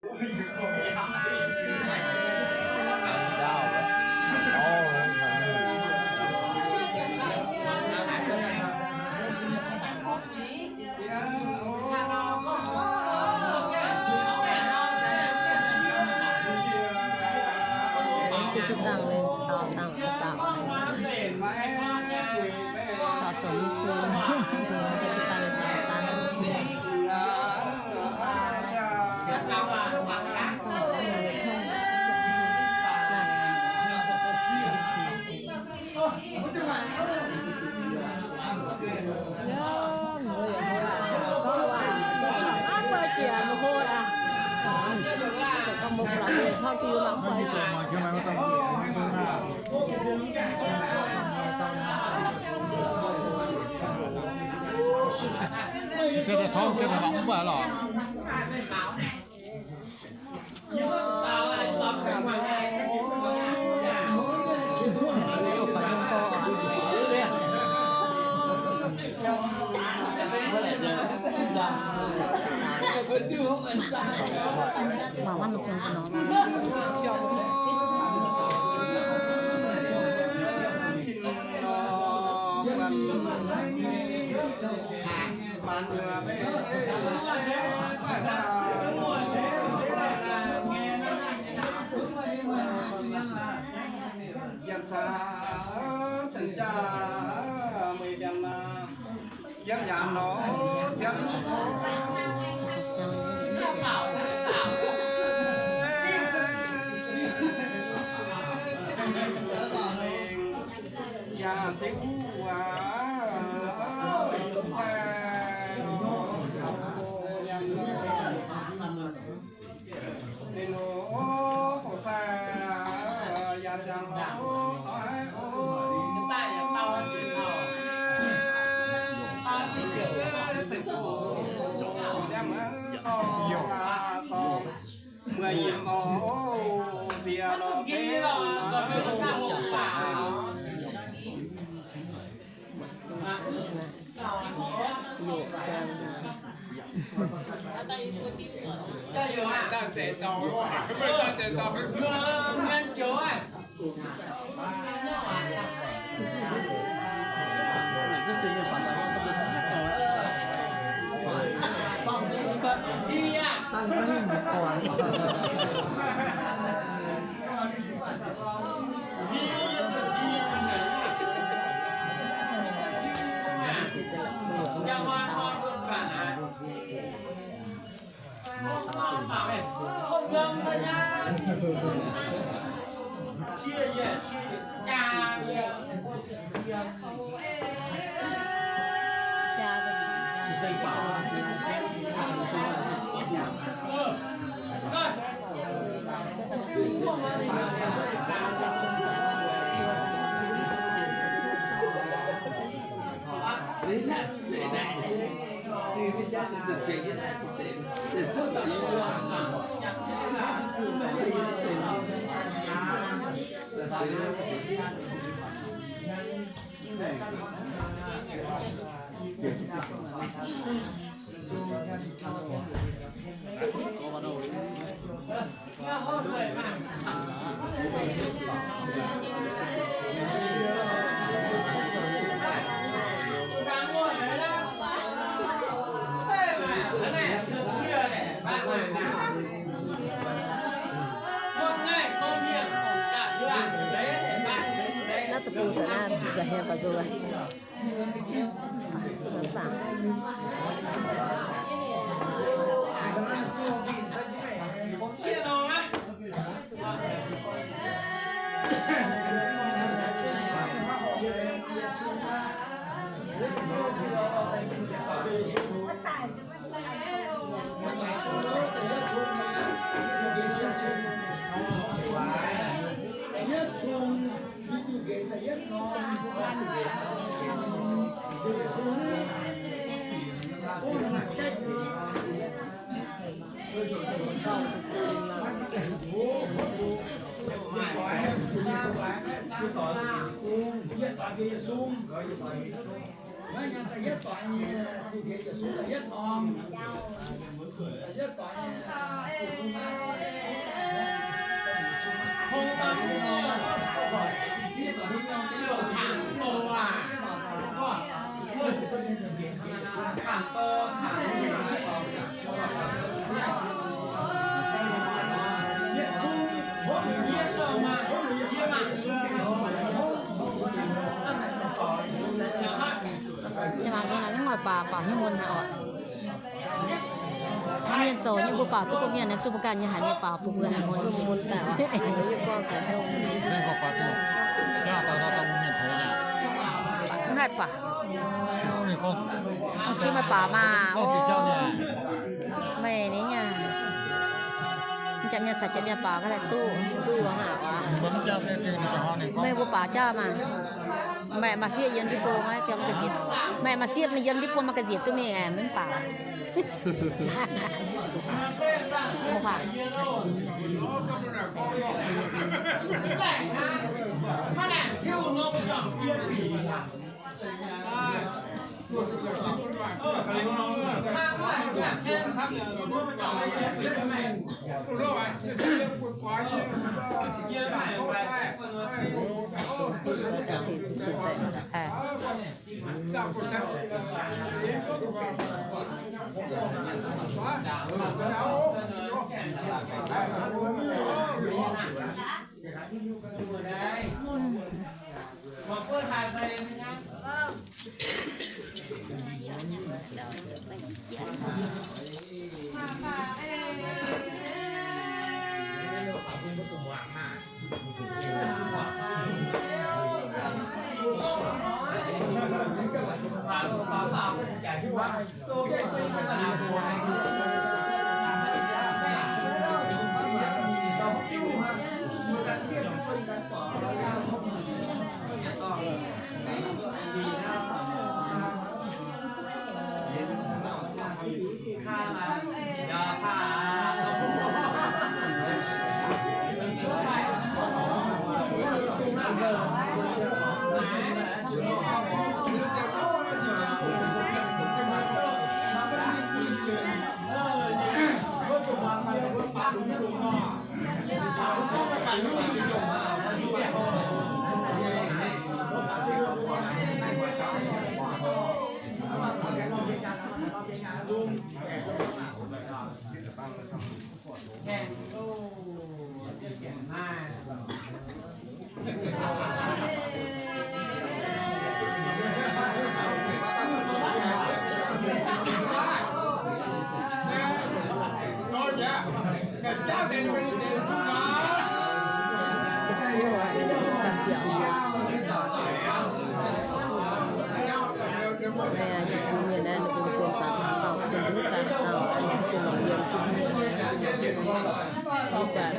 Deix cuotv dangh ninh daux dangh daux, caux zoux mv su, deix cuotv dangh ninh daux dangh. Naaiv deic-bung nzengc naaiv, nzengc hnyouv gauh nzunc laaix. Mienh zoux nyei mbuo baaux duqv mbuo mienh, zuqc mbuo ganh nyei haiz mienh baaux bun mbuo haiz mun. Mv haih baaux. Cingx maaih baaux maah. Meih nyei, jaax mienh caux jaax mienh baaux ga'naaiv duqv. Meih mbuo baaux jauv maah. Meih maaih sieqv yiem ndiev bung, meih maaih sieqv yiem ndiev bung, maaih ga'nzieqc duqv mingh, mv baac. Ih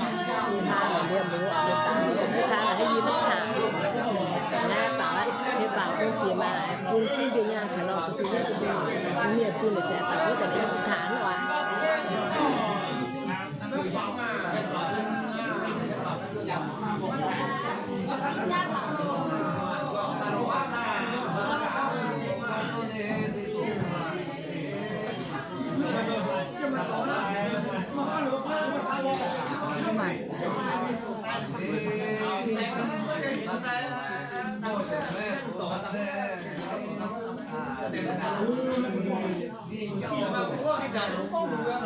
zanc taa lorz liemh mbuo oc, mbuo daaih liemh taa lorz haaix yie maiv taaih. Naaiv baaux aqv, mbuo baaux bun bieqc maaih bun kuv mbuo nyaah taux lorh, bun sin bun sin mienh bun la'sic baaux bun daaih liemh taaih aqv.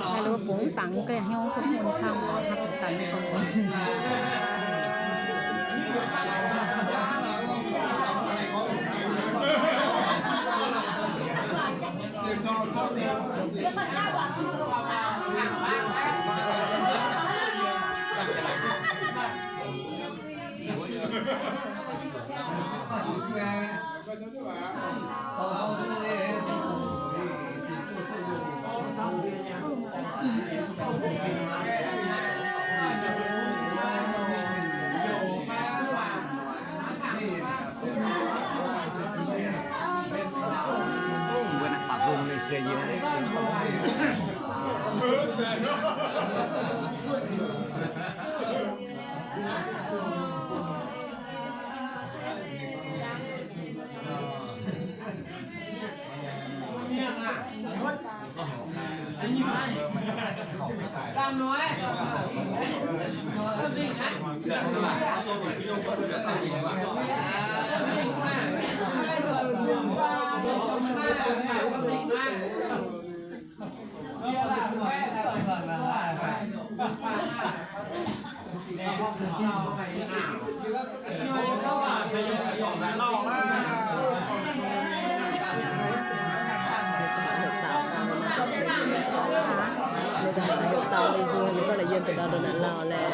Haaix lo bungx dangx ga'hnyouv bun mun camv, haaix dangx dangx nyei gorngv bun. Ninh daaih heuc dauh ninh mbuo, ninh gorngv la'yienh deix ndau ndongc naaic lauh laeh.